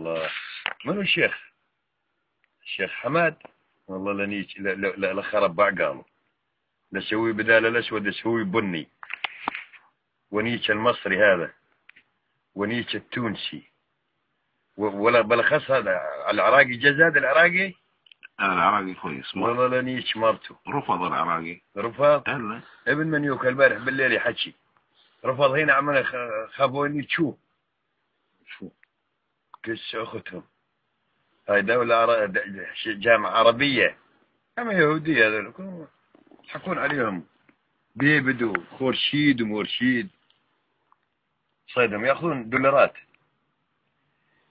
الله، منو الشيخ؟ الشيخ حماد. والله لنيش لا لا لا خرب بعقاله، لسوي بدال الاسود اسوي بني. ونيش المصري هذا، ونيش التونسي، ولا بالاخص هذا العراقي. جاز هذا العراقي؟ العراقي كويس. والله لنيش مرته. رفض العراقي. رفض؟ هلا ابن منيوك البارح بالليل يحكي رفض. هنا عمل خافوا اني تشوف شو كس اختهم. هاي دولة جامعة عربية أما يهودية، هذول يضحكون عليهم. بيبدو خورشيد ومرشيد صيدهم ياخذون دولارات.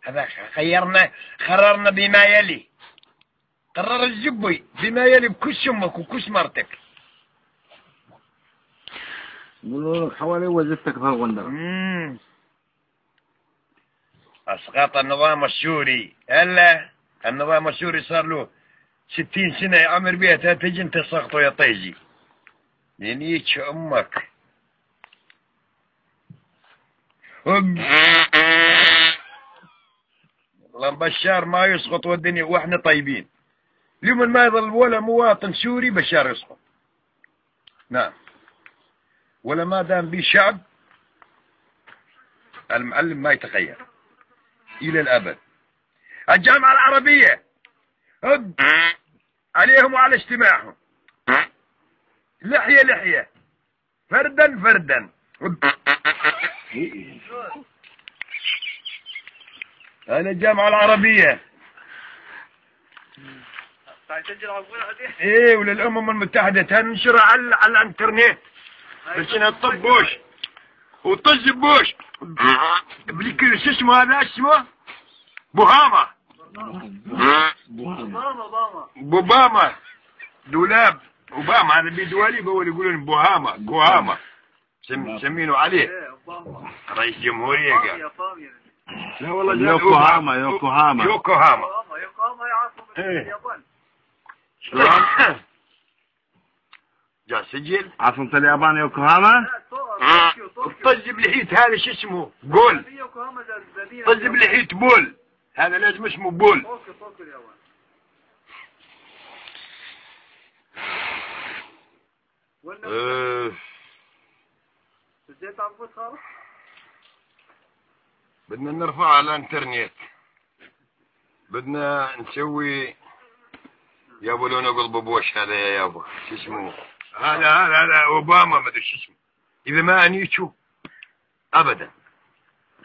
هذا خيرنا قررنا بما يلي، قرر الزبي بما يلي بكس امك وكس مرتك. يقولوا لك حوالي وزفتك في الغندرة. اسقاط النظام السوري. هلا النظام السوري صار له 60 سنة يعمر بيها، تجي انت سقطه يا طيزي. ينيك امك. والله بشار ما يسقط والدنيا واحنا طيبين. لمن ما يظل ولا مواطن سوري بشار يسقط. نعم، ولا ما دام بي شعب المعلم ما يتغير إلى الأبد. الجامعة العربية عليهم وعلى اجتماعهم، لحية لحية، فردا فردا. أنا الجامعة العربية إيه، وللأمم المتحدة تنشر على الإنترنت بس إنها تطب بوش وطز بوش. بليك شو اسمه هذا؟ اسمه بوهاما، بوباما، دولاب اوباما. هذا بيدوالي هو اللي يقولون بوهاما، جوهاما سمينه عليه رئيس جمهورية. قال لا والله يوكوهاما، يوكوهاما، يوكوهاما، يوكوهاما. شلون؟ جا سجل عاصمة اليابان يوكوهاما. طز بلحيت هذا شو اسمه؟ بول. طز بلحيت بول، هذا لازم اسمه بول. طوكيو اليابان. سجلت عم خالص؟ بدنا نرفع على الانترنت، بدنا نسوي يابا لو نقلب بوش هذا يا يابا شو اسمه هذا هذا هذا اوباما ما ادري شو اسمه. اذا ما انيتشو ابدا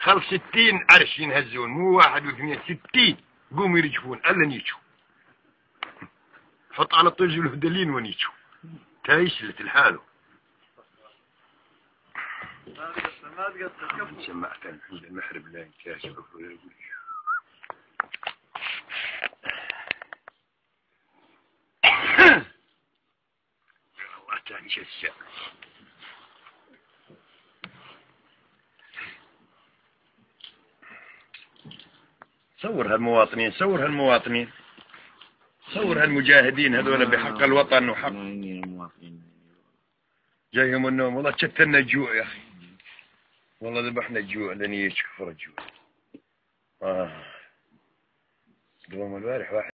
خل 60 عرش ينهزون، مو واحد واثنين، 60 قوم يرجفون الا نيتشو. حط على طول الهدلين ونيتشو تايسلت لحاله. ما تقصر. سمعت المحرب لا ينكاشف. الله تاني شو. صور هالمواطنين، صور هالمواطنين، صور هالمجاهدين هذول بحق الوطن وحق جايهم النوم. والله شتلنا الجوع يا اخي، والله ذبحنا الجوع لاني كفر الجوع. دوم البارح واحد.